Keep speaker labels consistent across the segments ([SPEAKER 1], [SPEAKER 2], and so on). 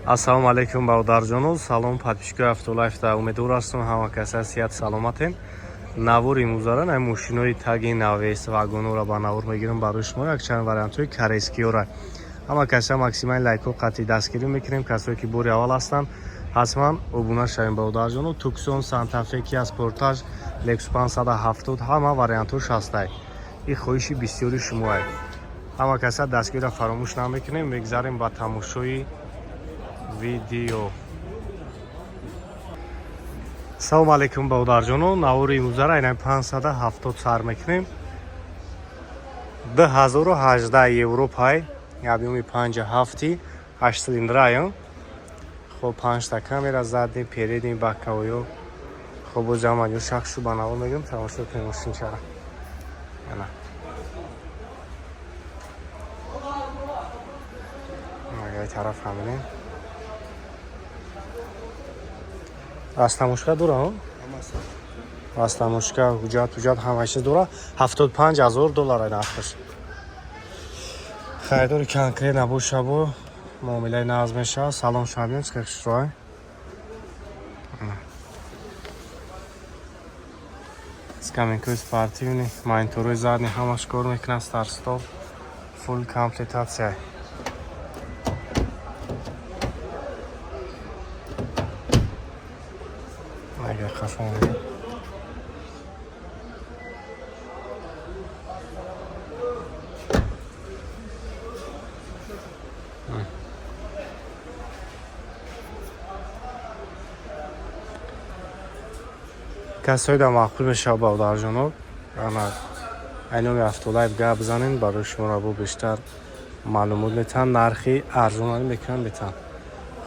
[SPEAKER 1] Ассалому алайкум, бародарҷону, салом, подписчикои Автолайф. Да умедвор ҳастам, ҳама каса сиҳат саломатен. Навори имрӯзара най мошинои таги навес вагонора ба навор мегирам барои шумо, якчанд вариантҳои корейскиёра. Ҳама каса максимал лайкҳо қатъи дастгирӣ мекунем. Касое ки бори аввал ҳастанд, ҳатман обуна шавем, бародарҷону. Туксон, Сантафе, Киа Спортаж, Лексус 570, ҳама вариантҳош ҳастай. Ин хоҳиши бисёри шумоае. Ҳама каса дастгириро фаромӯш намекунем. Мегзарем ба тамошои видео. Салому алайкум, бародарҷоно. Навори имрӯзара айнан 570 сар мекунем. 2018, Европай, объёми 5,7, 8 цилиндрая. Хоб, панҷта камера, задний, передний, боковой. Хоб, боз ҷамъаҷо шахшу ба навор мегирем, тамошо кунем мошинчара. Ана агар тараф ҳаминем, растамошка дора, растамошка, ҳуҷҷат, ҳуҷҷат, ҳама чиз дора. 75 000 доллар нархаш. Харидори конкрет набоша, бо муомилаи нағз мешавад. Салом шабиён, чӣ хушрой. Скамейкои спортивный, мониторои задний ҳамаш кор мекунад, старт-стоп, фулл комплектация. Агар хафа мегӯ. Касое да маъқул мешавад, бародарҷоно, ана айноми Автолайф гап занен, барои шуморо бо бештар маълумот метаҳанд, нархи арзонарӣ мекунанд, метаҳанд.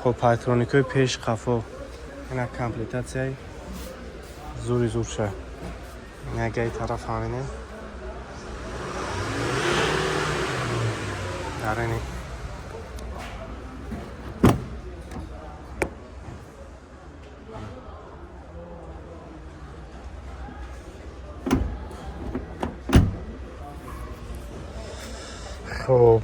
[SPEAKER 1] Хоб, парктроникҳои пеш, қафо, ина комплектатсияи зури зурша. Ягаи тараф ҳаминем, дар ини хоб,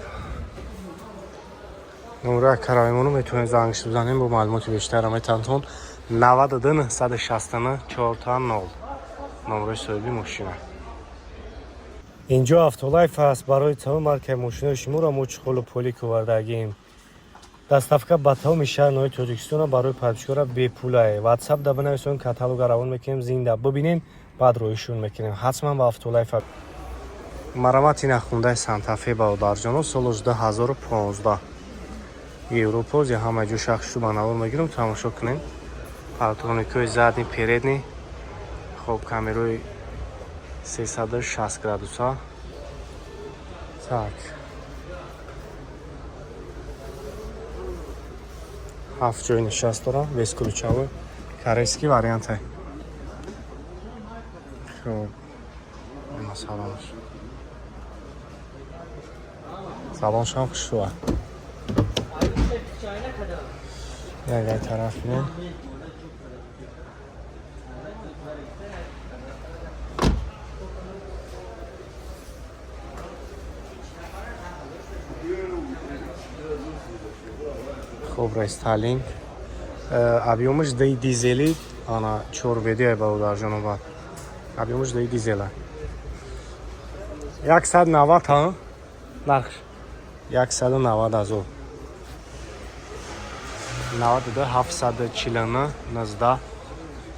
[SPEAKER 1] номраи караваймоно метавонед зангш бизанем, бо маълумоти бештара метавонтон. 92 969 4 0 номраи соҳиби мошина. Инҷо Автолайф аст. Барои тамоми маркаи мошинои шуморо мо чехолу полик овардагием. Доставка ба тамоми шаҳр ноҳияи Тоҷикистона барои подписчикора бепулае. Ватсап да бинависон, каталога равон мекунем, зинда бибинен, баъд роҳишон мекунем. Ҳатман ба Автолайф марамати. Нахундаи Сантафе, бародарҷоно, солош 2015, Европоз. Я ҳама ҷо шахсшу ба навор мегирам, тамошо кунем. Парктроникҳои задний, передний, хоб, камерои 360 градуса. Так, ҳафт ҷои нишаст дорам, бесключевой, корейский варианте. Хоб, ина салонш, салоншам хушрӯа. Ягай тараф бинем. Хоб, рестайлинг, объёмаш даи дизели, ана чор веди, бародарҷонобад, объёмаш даи дизела. 190 ҳа нархш, 190 000. 92 749 19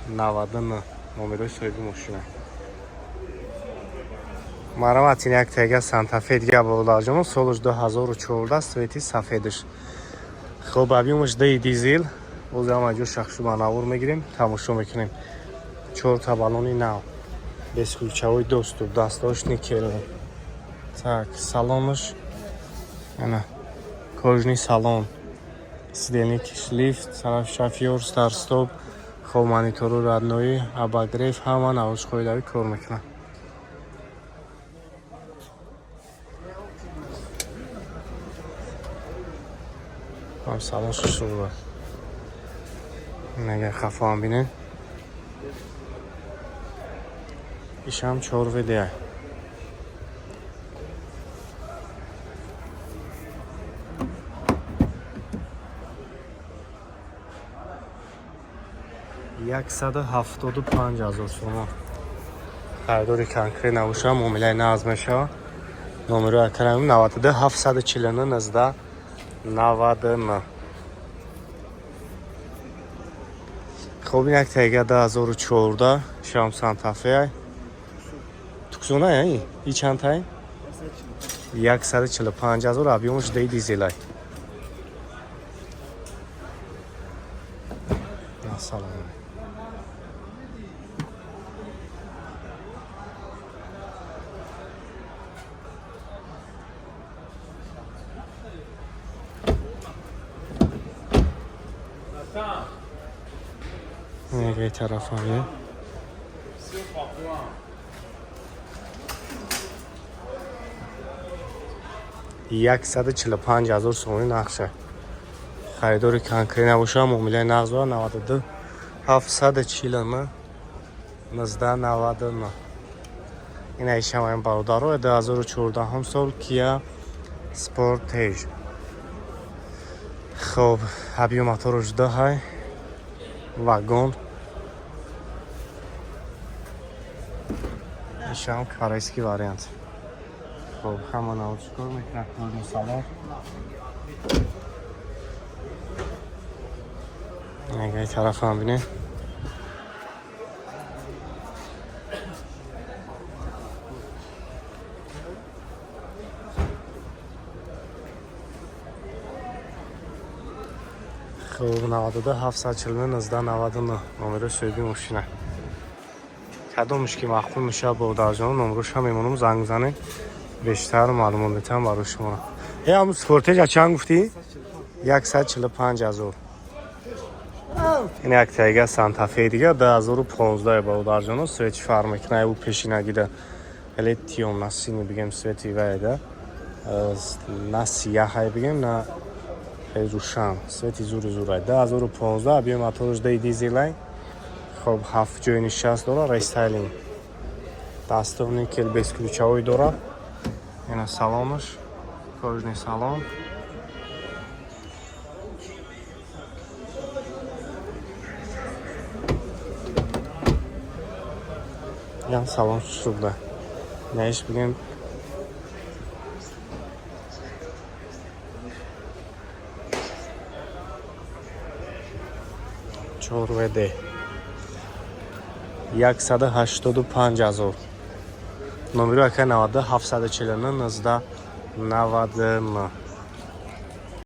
[SPEAKER 1] 99 номерои соҳиби мошина. Марамат ин як тега Сантафе дига, бародарҷоно, солаш 2014, цвети сафедаш. Хоб, объёмаш даи дизел. Боз ҳама ҷо шахшу ба навор мегирем, тамошо мекунем. Чорта баллони нав, бесключевой доступ, дастаош никелный. Так, салонаш ана кожаный салон, сиденье лифт, тараф шофёр, старт-стоп. Хоб, монитору родной, обогрев, ҳама навозқоидави кор мекунад. Ҳам салон шушрӯба. Агар хафоам бинем, ишам чор ведеа. 175 000 сомон. Харидори конкрет набоша, муомилаи нағз мешавад. Номеро акарам: 92 749 19 99. Хоб, ин як тайга 2014 шам Сантафе Туксона. И чанд тай? 145 000. Объём аш даи, дизелай. Салом. Негаи тарафаме. 145 000 сомонӣ нақша. Харидори конкрет набоша, муомилаи нағз дорад. 92 749 19 99. Ин айшамаин, бародаро, 2014 сол Кия Спортейж. Хоб, объём мотораш даҳай, вагон. Ишам корейский вариант. Хоб, ҳама навъ чикор мекунад, кожаный салон. Негаи тарафам бинед. Хуб, 92 749 19 99 номерои соҳиби мошина. Кадомш ки маъқул мешавад, бародарҷон, номероша мемонам, занг занед, бештар маълумот метавам барои шумо. Э, ҳамун Спортежа чанд гуфтӣ? 145 000. Ин як тайга Сантафеи дига 2015, бародарҷоно. Цвет и фарқ мекунад, ӯ пешинагида хеле тёмно-синий бигем, цвет и вайда на сияҳай бигем, на хеле рӯшан, цвет и зури зурай. 2015, объём мотораш даи, дизелай. Хоб, ҳафт ҷои нишаст дора, рестайлинг, дастовни кел, бесключевой дора. Ина салонаш, кожаный салон. Ян салон шуда наиш бигем. Чор ВД, 185 000. Номеро ака: 92 749 19 99.